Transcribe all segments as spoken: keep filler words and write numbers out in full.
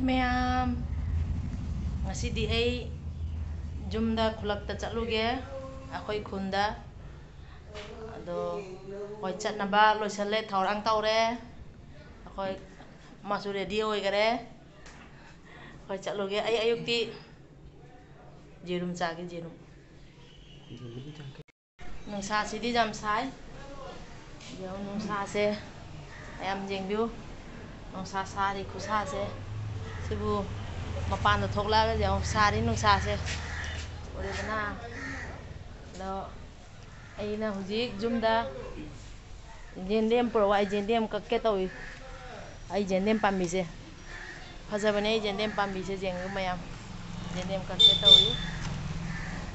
ꯃꯌꯥꯝ, ꯉꯁꯤꯗꯤ ꯑꯩ ꯌꯨꯝꯗ, ꯈꯨꯂꯛꯇ ꯆꯠꯂꯨꯒꯦ, ꯑꯩꯈꯣꯏ ꯈꯨꯟꯗ꯫ ꯑꯗꯣ ꯑꯩꯈꯣꯏ ꯆꯠꯅꯕ ꯂꯣꯏꯁꯜꯂꯦ, ꯊꯧꯔꯥꯡ ꯇꯧꯔꯦ꯫ ꯑꯩꯈꯣꯏ ꯃꯥꯁꯨ ꯔꯦꯗꯤ ꯑꯣꯏꯈꯔꯦ꯫ ꯑꯩꯈꯣꯏ ꯆꯠꯂꯨꯒꯦ꯫ ꯑꯩ ꯑꯌꯨꯛꯇꯤ ꯌꯦꯔꯨꯝ ꯆꯥꯒꯦ, ꯌꯦꯔꯨꯝ꯫ ꯅꯨꯡꯁꯥꯁꯤꯗꯤ ꯌꯥꯝ ꯁꯥꯏ꯫ ꯌꯦꯡꯉꯨ, ꯅꯨꯡꯁꯥꯁꯦ ꯃꯌꯥꯝ ꯌꯦꯡꯕꯤꯌꯨ꯫ ꯅꯨꯡꯁꯥ ꯁꯥꯔꯤ ꯈꯨꯁꯥꯁꯦ꯫ ꯁꯤꯕꯨ ꯃꯄꯥꯟꯗ ꯊꯣꯛꯂꯛꯑꯒ ꯌꯦꯡꯉꯨ, ꯁꯥꯔꯤ ꯅꯨꯡꯁꯥꯁꯦ꯫ ꯎꯔꯦꯗꯅ? ꯑꯗꯣ ꯑꯩꯅ ꯍꯧꯖꯤꯛ ꯌꯨꯝꯗ ꯌꯦꯟꯗꯦꯝ ꯄꯨꯔꯛꯑꯣ꯫ ꯑꯩ ꯌꯦꯟꯗꯦꯝ ꯀꯛꯀꯦ ꯇꯧꯏ꯫ ꯑꯩ ꯌꯦꯟꯗꯦꯝ ꯄꯥꯝꯕꯤꯁꯦ ꯐꯖꯕꯅꯦ꯫ ꯑꯩ ꯌꯦꯟꯗꯦꯝ ꯄꯥꯝꯕꯤꯁꯦ ꯌꯦꯡꯉꯨ ꯃꯌꯥꯝ꯫ ꯌꯦꯟꯗꯦꯝ ꯀꯛꯀꯦ ꯇꯧꯏ꯫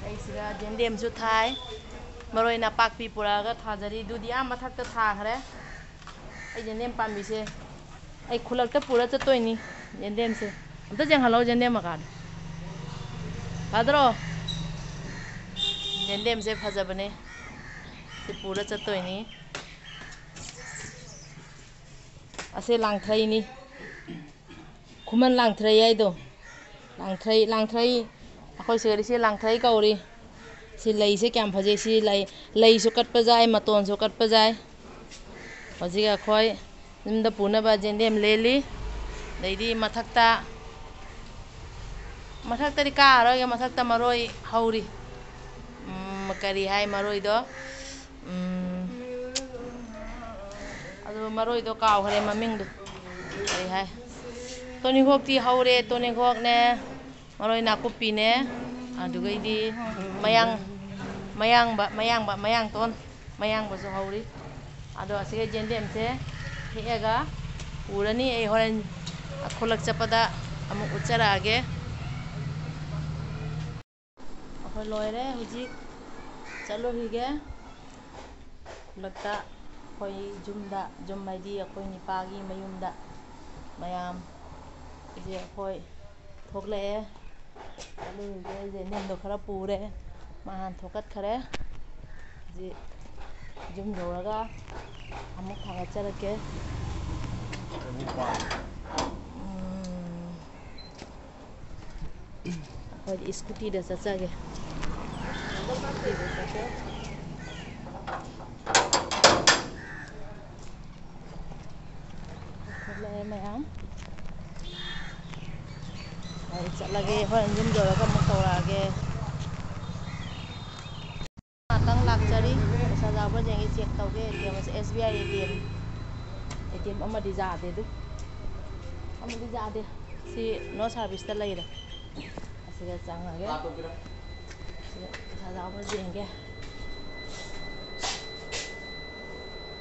ꯑꯩ ꯁꯤꯗ ꯌꯦꯟꯗꯦꯝꯁꯨ ꯊꯥꯏ꯫ ꯃꯔꯣꯏ ꯅꯄꯥꯛꯄꯤ ꯄꯨꯔꯛꯑꯒ ꯊꯥꯖꯔꯤ꯫ ꯑꯗꯨꯗꯤ ꯑꯥ ꯃꯊꯛꯇ ꯊꯥꯈ꯭ꯔꯦ꯫ ꯑꯩ ꯌꯦꯟꯗꯦꯝ ꯄꯥꯝꯕꯤꯁꯦ ꯑꯩ ꯈꯨꯂꯛꯇ ꯄꯨꯔ ꯆꯠꯇꯣꯏꯅꯤ꯫ ꯌꯦꯟꯗꯦꯝꯁꯦ ꯑꯝꯇ ꯌꯦꯡꯍꯜꯂꯣ, ꯌꯦꯟꯗꯦꯝ ꯃꯀꯥꯗꯣ꯫ ꯐꯗ꯭ꯔꯣ? ꯌꯦꯟꯗꯦꯝꯁꯦ ꯐꯖꯕꯅꯦ꯫ ꯁꯤ ꯄꯨꯔ ꯆꯠꯇꯣꯏꯅꯤ꯫ ꯑꯁꯦ ꯂꯥꯡꯊ꯭ꯔꯩꯅꯤ꯫ ꯈꯨꯃꯟ ꯂꯥꯡꯊ꯭ꯔꯩ ꯍꯥꯏꯗꯣ꯫ ꯂꯥꯡꯊ꯭ꯔꯩ, ꯂꯥꯡꯊ꯭ꯔꯩ꯫ ꯑꯩꯈꯣꯏ ꯁꯤꯗꯗꯤ ꯁꯤ ꯂꯥꯡꯊ꯭ꯔꯩ ꯀꯧꯔꯤ꯫ ꯁꯤ ꯂꯩꯁꯦ ꯀꯌꯥꯝ ꯐꯖꯩ꯫ ꯁꯤ ꯂꯩ, ꯂꯩꯁꯨ ꯀꯠꯄ ꯌꯥꯏ, ꯃꯇꯣꯟꯁꯨ ꯀꯠꯄ ꯌꯥꯏ꯫ ꯍꯧꯖꯤꯛ ꯑꯩꯈꯣꯏ ꯌꯨꯝꯗ ꯄꯨꯅꯕ ꯌꯦꯟꯗꯦꯝ ꯂꯦꯜꯂꯤ꯫ ꯑꯗꯩꯗꯤ ꯃꯊꯛꯇ, ꯃꯊꯛꯇꯗꯤ ꯀꯥꯔꯔꯣꯏꯒꯦ, ꯃꯊꯛꯇ ꯃꯔꯣꯏ ꯍꯧꯔꯤ꯫ ꯎꯝ, ꯀꯔꯤ ꯍꯥꯏ ꯃꯔꯣꯏꯗꯣ? ꯎꯝ, ꯑꯗꯨ ꯃꯔꯣꯏꯗꯣ ꯀꯥꯎꯈ꯭ꯔꯦ ꯃꯃꯤꯡꯗꯣ꯫ ꯀꯔꯤ ꯍꯥꯏ? ꯇꯣꯅꯤꯡꯈꯣꯛꯇꯤ ꯍꯧꯔꯦ, ꯇꯣꯅꯤꯡꯈꯣꯛꯅꯦ, ꯃꯔꯣꯏ ꯅꯥꯀꯨꯞꯄꯤꯅꯦ, ꯑꯗꯨꯒꯩꯗꯤ ꯃꯌꯥꯡ, ꯃꯌꯥꯡꯕ, ꯃꯌꯥꯡꯕ, ꯃꯌꯥꯡꯇꯣꯟ, ꯃꯌꯥꯡꯕꯁꯨ ꯍꯧꯔꯤ꯫ ꯑꯗꯣ ꯑꯁꯤꯒ ꯌꯦꯟꯗꯦꯝꯁꯦ ꯍꯦꯛꯑꯒ ꯄꯨꯔꯅꯤ꯫ ꯑꯩ ꯍꯣꯔꯦꯟ ꯈꯨꯂꯛ ꯆꯠꯄꯗ ꯑꯃꯨꯛ ꯎꯠꯆꯔꯛꯑꯒꯦ꯫ ꯑꯩꯈꯣꯏ ꯂꯣꯏꯔꯦ, ꯍꯧꯖꯤꯛ ꯆꯠꯂꯨꯈꯤꯒꯦ꯫ ꯈꯨꯂꯛꯇ ꯑꯩꯈꯣꯏ ꯌꯨꯝꯗ, ꯌꯨꯝ ꯍꯥꯏꯗꯤ ꯑꯩꯈꯣꯏ ꯅꯤꯄꯥꯒꯤ ꯃꯌꯨꯝꯗ ꯃꯌꯥꯝ꯫ ꯍꯧꯖꯤꯛ ꯑꯩꯈꯣꯏ ꯊꯣꯛꯂꯛꯑꯦ꯫ ꯆꯠꯂꯨꯈꯤꯒꯦ꯫ ꯌꯦꯟꯗꯦꯝꯗꯣ ꯈꯔ ꯄꯨꯔꯦ꯫ ꯃꯥ ꯍꯥꯟꯅ ꯊꯣꯛꯀꯠꯈꯔꯦ꯫ ꯍꯧꯖꯤꯛ ꯌꯨꯝ ꯌꯧꯔꯒ ꯑꯃꯨꯛ ꯊꯥꯒꯠꯆꯔꯛꯀꯦ꯫ ꯎꯝ꯫ ꯑꯩꯈꯣꯏꯗꯤ ꯁ꯭ꯀꯨꯇꯤꯗ ꯆꯠꯆꯒꯦ꯫ ꯊꯣꯛꯂꯛꯑꯦ ꯃꯌꯥꯝ꯫ ꯑꯩ ꯆꯠꯂꯒꯦ, ꯍꯣꯔꯦꯟ ꯌꯨꯝ ꯌꯧꯔꯒ ꯑꯃꯨꯛ ꯇꯧꯔꯛꯑꯒꯦ꯫ ꯉꯥꯛꯇꯪ ꯂꯥꯛꯆꯔꯤ, ꯄꯩꯁꯥ ꯌꯥꯎꯕ꯭ꯔꯥ ꯌꯦꯡꯒꯦ, ꯆꯦꯛ ꯇꯧꯒꯦ꯫ ꯑꯦ ꯇꯤ ꯑꯦꯝ ꯑꯁꯦ S B I A T M. A T M ꯑꯃꯗꯤ ꯌꯥꯗꯦ ꯑꯗꯨ, ꯑꯃꯗꯤ ꯌꯥꯗꯦ꯫ ꯁꯤ ꯅꯣ ꯁꯥꯔꯚꯤꯁꯇ ꯂꯩꯔꯦ꯫ ꯑꯁꯤꯗ ꯆꯪꯉꯒꯦ꯫ ꯁꯤꯗ ꯄꯩꯁꯥ ꯌꯥꯎꯕ꯭ꯔꯥ ꯌꯦꯡꯒꯦ꯫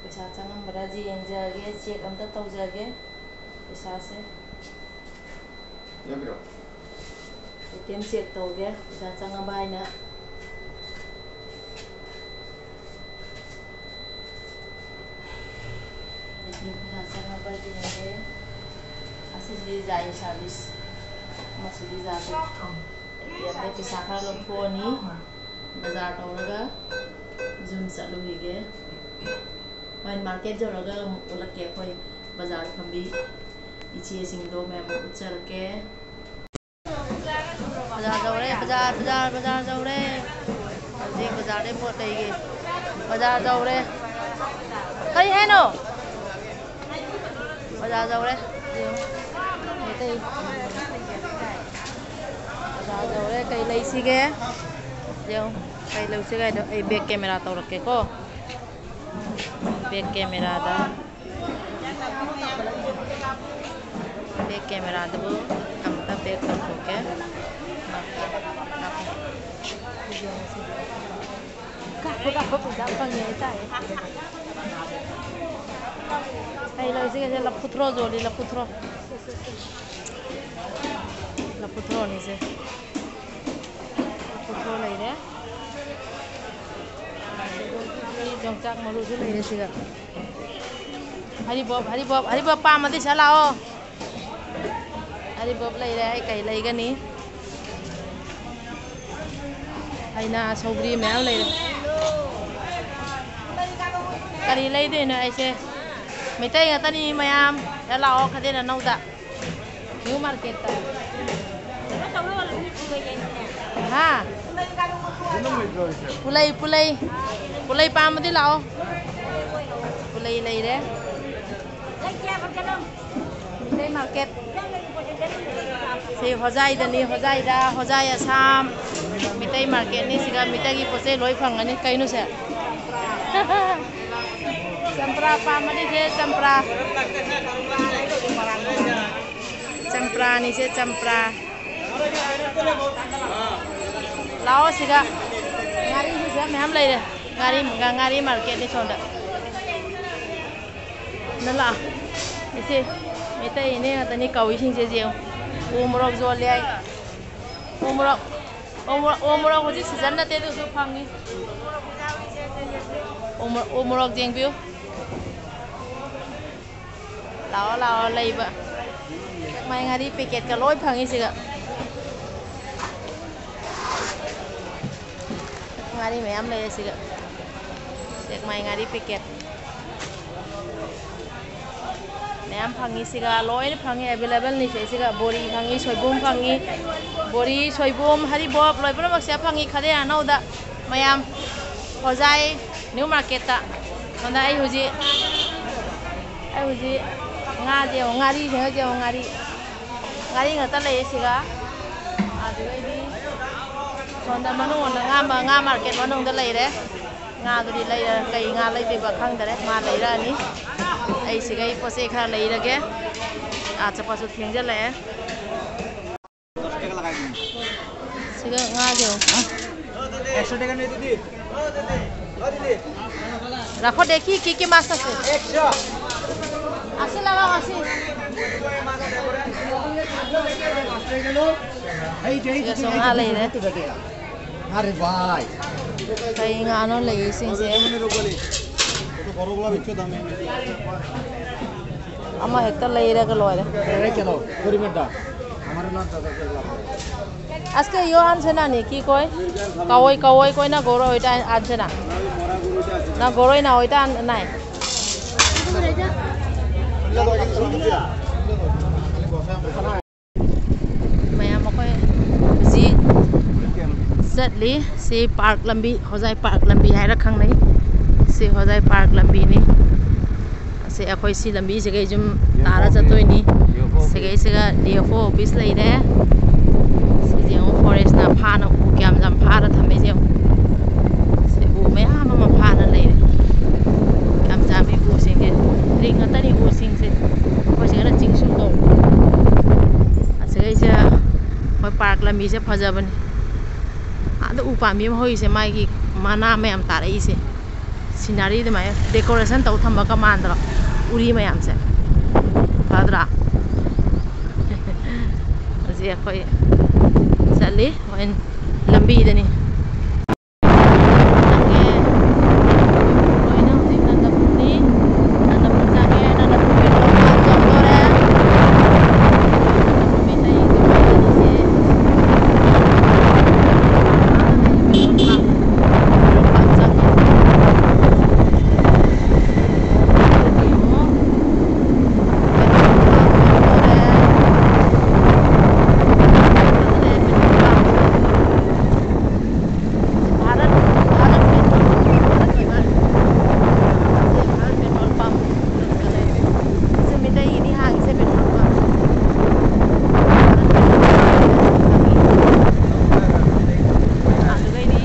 ꯄꯩꯁꯥ ꯆꯪꯉꯝꯕ꯭ꯔꯥ ꯌꯦꯡꯖꯒꯦ, ꯆꯦꯛ ꯑꯝꯇ ꯇꯧꯖꯒꯦ꯫ ꯄꯩꯁꯥꯁꯦ꯫ ꯑꯦ ꯇꯤ ꯑꯦꯝ ꯆꯦꯛ ꯇꯧꯒꯦ, ꯄꯩꯁꯥ ꯆꯪꯉꯕ ꯍꯥꯏꯅ꯫ ꯑꯦ ꯇꯤ ꯑꯦꯝ ꯄꯩꯁꯥ ꯆꯪꯉꯕ ꯌꯦꯡꯒꯦ꯫ ꯑꯁꯤꯁꯤꯗꯤ ꯌꯥꯏ ꯁꯥꯔꯚꯤꯁ꯫ ꯑꯃꯁꯤꯗꯤ ꯌꯥꯗꯦ꯫ ꯑꯦ ꯇꯤ ꯑꯦꯝꯗ ꯄꯩꯁꯥ ꯈꯔ ꯂꯧꯊꯣꯛꯑꯅꯤ꯫ ꯕꯖꯥꯔ ꯇꯧꯔꯒ ꯌꯨꯝ ꯆꯠꯂꯨꯈꯤꯒꯦ꯫ ꯍꯣꯏ, ꯃꯥꯔꯀꯦꯠ ꯌꯧꯔꯒ ꯑꯃꯨꯛ ꯎꯠꯂꯛꯀꯦ꯫ ꯑꯩꯈꯣꯏ ꯕꯖꯥꯔ ꯐꯝꯕꯤ ꯏꯆꯦꯁꯤꯡꯗꯣ ꯃꯌꯥꯝ ꯎꯠꯆꯔꯛꯀꯦ꯫ ꯕꯖꯥꯔ ꯌꯧꯔꯦ, ꯕꯖꯥꯔ, ꯕꯖꯥꯔ, ꯕꯖꯥꯔ ꯌꯧꯔꯦ꯫ ꯍꯧꯖꯤꯛ ꯕꯖꯥꯔꯗꯩ ꯄꯣꯠ ꯂꯩꯒꯦ꯫ ꯕꯖꯥꯔ ꯌꯧꯔꯦ꯫ ꯀꯔꯤ ꯍꯥꯏꯅꯣ? ꯕꯖꯥꯔ ꯌꯧꯔꯦ꯫ ꯌꯦꯡꯉꯨ꯫ ꯃꯩꯇꯩ꯫ ꯕꯖꯥꯔ ꯌꯧꯔꯦ꯫ ꯀꯩ ꯂꯩꯁꯤꯒꯦ? ꯌꯦꯡꯉꯨ꯫ ꯀꯩ ꯂꯩꯁꯤꯒꯦ ꯍꯥꯏꯗꯣ ꯑꯩ ꯕꯦꯛ ꯀꯦꯃꯦꯔꯥ ꯇꯧꯔꯛꯀꯦꯀꯣ꯫ ꯕꯦꯛ ꯀꯦꯃꯦꯔꯥꯗ꯫ ꯕꯦꯛ ꯀꯦꯃꯦꯔꯥꯗꯨꯕꯨ ꯑꯃꯨꯛꯇ ꯕꯦꯛ ꯇꯧꯊꯣꯛꯀꯦ꯫ ꯀꯥꯞꯄꯨ, ꯀꯥꯞꯄꯨ, ꯄꯩꯁꯥ ꯐꯪꯉꯦ ꯍꯥꯏꯇꯥꯔꯦ꯫ ꯑꯩ ꯂꯧꯁꯤꯒꯁꯦ ꯂꯐꯨ ꯊ꯭ꯔꯣ ꯌꯣꯜꯂꯤ, ꯂꯐꯨ ꯊ꯭ꯔꯣ꯫ ꯂꯐꯨ ꯊ꯭ꯔꯣꯅꯤꯁꯦ꯫ ꯂꯐꯨ ꯊ꯭ꯔꯣ ꯂꯩꯔꯦ꯫ ꯌꯣꯡꯆꯥꯛ ꯃꯔꯨꯁꯨ ꯂꯩꯔꯦ ꯁꯤꯒ꯫ ꯍꯔꯤꯕꯣꯞ, ꯍꯔꯤꯕꯣꯞ, ꯍꯔꯤꯕꯣꯞ ꯄꯥꯝꯃꯗꯤ ꯁꯤꯗ ꯂꯥꯛꯑꯣ꯫ ꯍꯔꯤꯕꯣꯞ ꯂꯩꯔꯦ, ꯑꯩ ꯀꯩ ꯂꯩꯒꯅꯤ? ꯍꯩꯅꯥ, ꯁꯧꯒ꯭ꯔꯤ ꯃꯌꯥꯝ ꯂꯩꯔꯦ꯫ ꯀꯔꯤ ꯂꯩꯗꯣꯏꯅꯣ ꯑꯩꯁꯦ? ꯃꯩꯇꯩ ꯉꯥꯛꯇꯅꯤ ꯃꯌꯥꯝ꯫ ꯁꯤꯗ ꯂꯥꯛꯑꯣ, ꯈꯗꯦꯟ ꯑꯅꯧꯗ꯫ ꯅ꯭ꯌꯨ ꯃꯥꯔꯀꯦꯠꯇ꯫ ꯍꯥ? ꯄꯨꯂꯩ, ꯄꯨꯂꯩ꯫ ꯄꯨꯂꯩ ꯄꯥꯝꯃꯗꯤ ꯂꯥꯛꯑꯣ꯫ ꯄꯨꯂꯩ ꯂꯩꯔꯦ꯫ ꯃꯤꯇꯩ ꯃꯥꯔꯀꯦꯠ꯫ ꯁꯤ ꯍꯣꯖꯥꯏꯗꯅꯤ, ꯍꯣꯖꯥꯏꯗ, ꯍꯣꯖꯥꯏ ꯑꯁꯥꯝ꯫ ꯃꯤꯇꯩ ꯃꯥꯔꯀꯦꯠꯅꯤ, ꯁꯤꯗ ꯃꯤꯇꯩꯒꯤ ꯄꯣꯠ ꯆꯩ ꯂꯣꯏ ꯐꯪꯒꯅꯤ꯫ ꯀꯩꯅꯣ ꯁꯦ? ꯆꯝꯄ꯭ꯔꯥ ꯄꯥꯝꯃꯗꯤ ꯁꯦ ꯆꯝꯄ꯭ꯔꯥ꯫ ꯆꯝꯄ꯭ꯔꯥꯅꯤ ꯁꯦ, ꯆꯝꯄ꯭ꯔꯥ꯫ ꯂꯥꯛꯑꯣ ꯁꯤꯗ꯫ ꯉꯥꯔꯤꯁꯨ ꯁꯤꯗ ꯃꯌꯥꯝ ꯂꯩꯔꯦ꯫ ꯉꯥꯔꯤ, ꯉꯥꯔꯤ ꯃꯥꯔꯀꯦꯠꯅꯤ ꯁꯣꯝꯗ꯫ ꯅꯪ ꯂꯥꯛꯑꯣ꯫ ꯏꯆꯦ, ꯃꯩꯇꯩ ꯏꯅꯦ ꯉꯥꯛꯇꯅꯤ ꯀꯧꯏꯁꯤꯡꯁꯦ ꯌꯦꯡꯉꯨ꯫ ꯎ ꯃꯣꯔꯣꯛ ꯌꯣꯜꯂꯦ ꯍꯥꯏ꯫ ꯎ ꯃꯣꯔꯣꯛ, ꯎ ꯃꯣꯔꯣꯛ, ꯎ ꯃꯣꯔꯣꯛ ꯍꯧꯖꯤꯛ ꯁꯤꯖꯟ ꯅꯠꯇꯦ, ꯑꯗꯨꯁꯨ ꯐꯪꯉꯤ꯫ ꯎ ꯃꯣ-, ꯎ ꯃꯣꯔꯣꯛ ꯌꯦꯡꯕꯤꯌꯨ꯫ ꯂꯥꯛꯑꯣ, ꯂꯥꯛꯑꯣ, ꯂꯩꯕ꯫ ꯁꯦꯛꯃꯥꯏ ꯉꯥꯔꯤ ꯄꯦꯀꯦꯠꯀ ꯂꯣꯏ ꯐꯪꯉꯤ ꯁꯤꯗ꯫ ꯉꯥꯔꯤ ꯃꯌꯥꯝ ꯂꯩꯌꯦ ꯁꯤꯗ꯫ ꯁꯦꯛꯃꯥꯏ ꯉꯥꯔꯤ ꯄꯦꯀꯦꯠ꯫ ꯃꯌꯥꯝ ꯐꯪꯉꯤ ꯁꯤꯒ, ꯂꯣꯏꯅ ꯐꯪꯉꯤ, available ꯅꯤ ꯁꯤꯁꯤꯒ꯫ ꯕꯣꯔꯤ ꯐꯪꯉꯤ, ꯁꯣꯏꯕꯨꯝ ꯐꯪꯉꯤ, ꯕꯣꯔꯤ, ꯁꯣꯏꯕꯨꯝ, ꯍꯔꯤꯕꯣꯞ, ꯂꯣꯏ ꯄꯨꯝꯅꯃꯛꯁꯦ ꯐꯪꯉꯤ꯫ ꯈꯗꯦ ꯑꯅꯧꯗ ꯃꯌꯥꯝ, ꯍꯣꯖꯥꯏ ꯅ꯭ꯌꯨ ꯃꯥꯔꯀꯦꯠꯇ꯫ ꯁꯣꯝꯗ ꯑꯩ ꯍꯧꯖꯤꯛ, ꯑꯩ ꯍꯧꯖꯤꯛ ꯉꯥꯁꯦ ꯌꯦꯡꯉꯣ, ꯉꯥꯔꯤꯁꯦ ꯌꯦꯡꯉꯣ, ꯉꯥꯔꯤ꯫ ꯉꯥꯔꯤ ꯉꯥꯛꯇ ꯂꯩꯌꯦ ꯁꯤꯒ꯫ ꯑꯗꯨꯗꯩꯗꯤ ꯁꯣꯝꯗ ꯃꯅꯨꯡꯂꯣꯝꯗ ꯉꯥ ꯃ-, ꯉꯥ ꯃꯥꯔꯀꯦꯠ ꯃꯅꯨꯡꯗ ꯂꯩꯔꯦ꯫ ꯉꯥꯗꯨꯗꯤ ꯂꯩꯔ-, ꯀꯩ ꯉꯥ ꯂꯩꯗꯣꯏꯕ ꯈꯪꯗꯔꯦ꯫ ꯃꯥ ꯂꯩꯔꯛꯑꯅꯤ꯫ ꯑꯩ ꯁꯤꯒ ꯑꯩ ꯄꯣꯠ ꯆꯩ ꯈꯔ ꯂꯩꯔꯒꯦ꯫ ꯑꯥ ꯆꯠꯄꯁꯨ ꯊꯦꯡꯖꯤꯜꯂꯛꯑꯦ꯫ ꯁꯤꯒ ꯉꯥꯁꯦ ꯌꯦꯡꯉꯨ꯫ রাখো, দেখি কি কি মাছ আছে। আশি লাগাও, আশি। ꯁꯤꯒꯁꯨ ꯉꯥ ꯂꯩꯔꯦ꯫ আরে ভাই। ꯀꯩ ꯉꯥꯅꯣ ꯂꯩꯔꯤꯁꯤꯡꯁꯦ? ꯑꯃ ꯍꯦꯛꯇ ꯂꯩꯔꯒ ꯂꯣꯏꯔꯦ꯫ আজকে ইয়ো আনছে না নি? কি কয়? কাৱৈ, কাৱৈ কয় না, গৰৈ ওইটা আনছে না? না, গৰৈ না, ওইটা আন-, নাই। ꯃꯌꯥꯝ ꯑꯩꯈꯣꯏ ꯍꯧꯖꯤꯛ ꯆꯠꯂꯤ꯫ ꯁꯤ ꯄꯥꯔꯛ ꯂꯝꯕꯤ, ꯍꯣꯖꯥꯏ ꯄꯥꯔꯛ ꯂꯝꯕꯤ ꯍꯥꯏꯔ ꯈꯪꯅꯩ꯫ ꯁꯤ ꯍꯣꯖꯥꯏ ꯄꯥꯔꯛ ꯂꯝꯕꯤꯅꯤ꯫ ꯑꯁꯤ ꯑꯩꯈꯣꯏ ꯁꯤ ꯂꯝꯕꯤꯁꯤꯒꯩ ꯁꯨꯝ ꯇꯥꯔ ꯆꯠꯇꯣꯏꯅꯤ꯫ ꯁꯤꯒꯩꯁꯤꯒ D F O office ꯂꯩꯔꯦ꯫ ꯁꯤꯁꯦ ꯌꯦꯡꯉꯣ, forestꯅ ꯐꯥꯅ ꯎ ꯀꯌꯥꯝ ꯌꯥꯝ ꯐꯥꯔ ꯊꯝꯃꯦ ꯌꯦꯡꯉꯣ꯫ ꯁꯤ ꯎ ꯃꯌꯥꯝ ꯑꯃ ꯐꯥꯅ ꯂꯩꯔꯦ꯫ ꯌꯥꯝ ꯌꯥꯝꯃꯤ ꯎꯁꯤꯡꯁꯦ꯫ ꯂꯤꯡ ꯉꯥꯛꯇꯅꯤ ꯎꯁꯤꯡꯁꯦ꯫ ꯑꯩꯈꯣꯏ ꯁꯤꯒꯅ ꯆꯤꯡꯁꯨ ꯀꯧꯕ꯫ ꯑꯁꯤꯒꯩꯁꯦ ꯃꯣꯏ ꯄꯥꯔꯛ ꯂꯝꯕꯤꯁꯦ ꯐꯖꯕꯅꯤ꯫ ꯑꯥꯗ ꯎ ꯄꯥꯝꯕꯤ ꯑꯃ ꯍꯧꯔꯤꯁꯦ, ꯃꯥꯒꯤ ꯃꯅꯥ ꯃꯌꯥꯝ ꯇꯥꯔꯛꯏꯁꯦ꯫ Scenery ꯑꯗꯨꯃꯥꯏꯅ decoration ꯇꯧ ꯊꯝꯕꯒ ꯃꯥꯟꯗ꯭ꯔꯣ? ꯎꯔꯤ ꯃꯌꯥꯝꯁꯦ꯫ ꯐꯗ꯭ꯔꯥ? ꯍꯧꯖꯤꯛ ꯑꯩꯈꯣꯏ ꯆꯠꯂꯤ꯫ ꯍꯣꯔꯦꯟ ꯂꯝꯕꯤꯗꯅꯤ꯫ ꯆꯪꯉꯦ꯫ ꯂꯣꯏꯅ ꯍꯧꯖꯤꯛ ꯅꯟꯗꯄꯨꯔꯅꯤ꯫ ꯅꯟꯗꯄꯨꯔ ꯆꯪꯉꯦ꯫ ꯅꯟꯗꯄꯨꯔ petrol pump ꯌꯧꯗꯣꯔꯦ꯫ ꯅꯟꯗꯄꯨꯔ ꯃꯤꯇꯩ ꯀꯃꯥꯏꯅ ꯇꯧꯔꯤꯁꯦ? Petrol pump ꯆꯪꯉꯦ꯫ ꯚꯥꯔꯠ, ꯚꯥꯔꯠ ꯄꯦꯇ꯭ꯔꯣꯜ ꯄꯝ ꯆꯠꯇꯣꯏꯕ꯫ ꯁꯤ ꯚꯥꯔꯠ ꯄꯦꯇ꯭ꯔꯣꯜ ꯄꯝ ꯆꯠꯀꯗꯣꯏꯅꯦ꯫ ꯁꯤ ꯃꯤꯇꯩꯒꯤꯅꯤ ꯍꯥꯡꯉꯤꯁꯦ petrol pump. Bharat petrol pump. ꯑꯗꯨꯒꯩꯗꯤ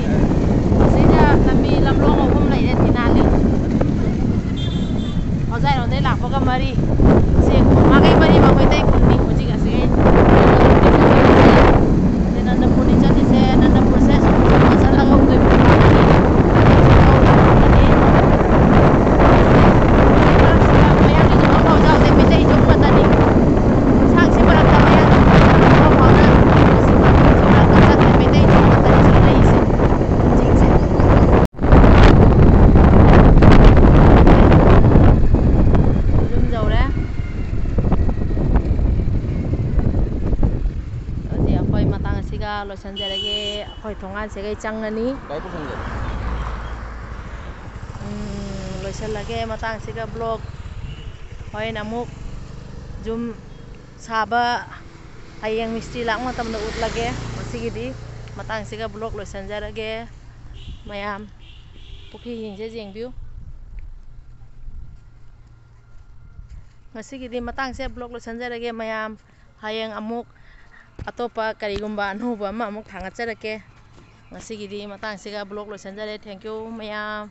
ꯁꯤꯗ ꯂꯝꯕꯤ ꯂꯝꯂꯣꯡ ꯑꯍꯨꯝ ꯂꯩꯔꯦ, ꯊꯤꯅꯥꯜꯂꯤ꯫ ꯍꯣꯖꯥꯏꯔꯣꯝꯗꯩ ꯂꯥꯛꯄꯒ ꯃꯔꯤ꯫ ꯁꯤ ꯃꯥꯒꯩ ꯃꯔꯤꯃꯛ ꯃꯩꯇꯩ ꯈꯨꯟꯅꯤ꯫ ꯍꯧꯖꯤꯛ ꯑꯁꯤꯒꯩ ꯁꯤ ꯅꯟꯗꯄꯨꯔꯅꯤ ꯆꯠꯂꯤꯁꯦ꯫ ꯅꯟꯗꯄꯨꯔꯁꯦ ꯁꯨꯝ ꯆꯠꯂꯒ ꯎꯗꯣꯏ꯫ ꯃꯌꯥꯡꯒꯤ ꯖꯣꯕ ꯐꯥꯎ ꯌꯥꯎꯗꯦ, ꯃꯩꯇꯩ ꯖꯣꯕ ꯈꯛꯇꯅꯤ꯫ ꯁꯥꯛꯁꯤ ꯃꯔꯛꯇ ꯃꯌꯥꯡꯒꯤ ꯖꯣꯕ ꯐꯥꯎꯅ ꯁꯤ ꯃꯔꯛꯇ ꯆꯠꯇꯦ, ꯃꯩꯇꯩ ꯖꯣꯕ ꯈꯛꯇꯅꯤ ꯁꯤ ꯂꯩꯔꯤꯁꯦ꯫ ꯆꯤꯡꯁꯦ꯫ ꯌꯨꯝ ꯌꯧꯔꯦ꯫ ꯑꯗꯨꯗꯤ ꯑꯩꯈꯣꯏ ꯃꯇꯥꯡ ꯑꯁꯤꯒ ꯂꯣꯏꯁꯤꯟꯖꯔꯒꯦ꯫ ꯑꯩꯈꯣꯏ ꯊꯣꯡꯒꯥꯟꯁꯤꯒꯩ ꯆꯪꯉꯅꯤ꯫ ꯎꯝ, ꯂꯣꯏꯁꯤꯜꯂꯒꯦ ꯃꯇꯥꯡꯁꯤꯒ vlog꯫ ꯍꯣꯔꯦꯟ ꯑꯃꯨꯛ ꯌꯨꯝ ꯁꯥꯕ, ꯍꯌꯦꯡ ꯃꯤꯁꯇ꯭ꯔꯤ ꯂꯥꯛꯄ ꯃꯇꯝꯗ ꯎꯠꯂꯒꯦ꯫ ꯉꯁꯤꯒꯤꯗꯤ ꯃꯇꯥꯡꯁꯤꯒ vlog ꯂꯣꯏꯁꯤꯟꯖꯔꯒꯦ꯫ ꯃꯌꯥꯝ ꯄꯨꯈ꯭ꯔꯤ ꯍꯤꯡꯁꯦ ꯌꯦꯡꯕꯤꯌꯨ꯫ ꯉꯁꯤꯒꯤꯗꯤ ꯃꯇꯥꯡꯁꯦ vlog ꯂꯣꯏꯁꯤꯟꯖꯔꯒꯦ ꯃꯌꯥꯝ꯫ ꯍꯌꯦꯡ ꯑꯃꯨꯛ ꯑꯇꯣꯞꯄ ꯀꯔꯤꯒꯨꯝꯕ ꯑꯅꯧꯕ ꯑꯃ ꯑꯃꯨꯛ ꯊꯥꯡꯒꯠꯆꯔꯛꯀꯦ꯫ ꯉꯁꯤꯒꯤꯗꯤ ꯃꯇꯥꯡꯁꯤꯒ vlog ꯂꯣꯏꯁꯤꯟꯖꯔꯦ꯫ Thank you ꯃꯌꯥꯝ꯫